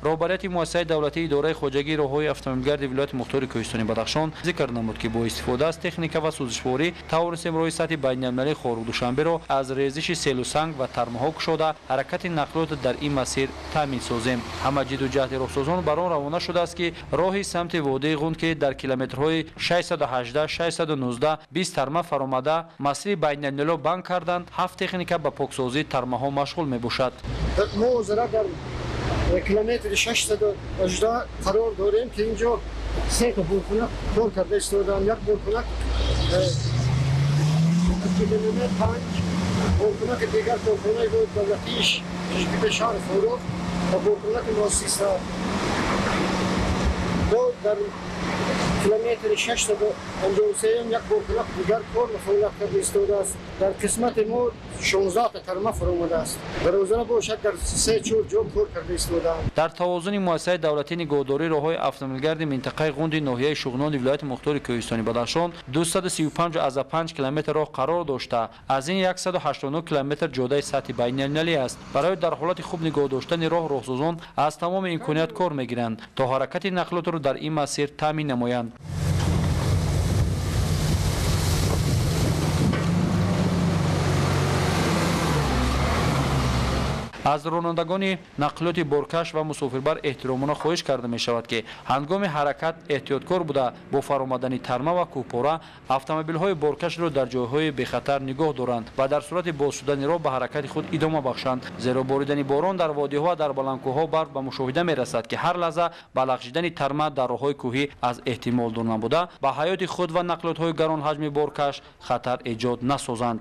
Роҳбарияти муассисаи давлатии идораи хоҷагии роҳҳои автомобилгарди вилояти мухтори Кӯҳистони Бадахшон зикр намуд, ки бо истифода аз техника ва сӯзишворӣ тавонистем роҳи сатҳи байналмилалии Хоруғ-Душанберо аз резиши селу санг ва тармаҳо кушода, ҳаракати нақлиётро дар ин масир таъмин созем. Ҳама ҷидду ҷаҳди роҳсозон бар он равона шудааст, ки роҳи самти водии Ғунд, ки дар километрҳои 618, 619, 20 тарма фаромада, масири байналмилалиро банд карданд, 7 техника ба поксозии тармаҳо машғул мебошад. Мо ҳозира дар километри 618 қарор дорем, ки инҷо се та боркунак кор карда истодаанд. Як боркунак километр 5, боркунаки дигар корхонаи давлатии шаҳри Хоруғ ва боркунаки муассиса. Мо дар километри 653 як боркунак дигар кор ва фаъолият карда истодааст. Дар қисмати мо 16 та тарма фаромадааст. Дар озара бошад дар 3-4 ҷо кор карда истодаанд. Дар тавозуни муассисаи давлатии нигоҳдории роҳҳои автомобилгарди минтақаи Ғунди ноҳияи Шуғнони вилояти мухтори Кӯҳистони Бадахшон 235,5 километр роҳ қарор дошта, аз ин 189 километр ҷодаи сатҳи байналмилалӣ аст. Барои дар ҳолати хуб нигоҳ доштани роҳ роҳсозон аз тамоми имконият кор мегиранд, то ҳаракати нақлиётро дар ин масир таъмин намоянд. Аз ронандагони нақлиёти боркаш ва мусофирбар эҳтиромона хоҳиш карда мешавад, ки ҳангоми ҳаракат эҳтиёткор буда, бо фаромадани тарма ва кӯҳпора автомобилҳои боркашро дар ҷойҳои бехатар нигоҳ доранд ва дар сурати боз шудани роҳ ба ҳаракати худ идома бахшанд. Зеро боридани борон дар водиҳо ва дар баландкӯҳҳо барф ба мушоҳида мерасад, ки ҳар лаҳза ба лағжидани тарма дар роҳҳои кӯҳӣ аз эҳтимол дур набуда, ба ҳаёти худ ва нақлиётҳои гаронҳаҷми боркаш хатар эҷод насозанд.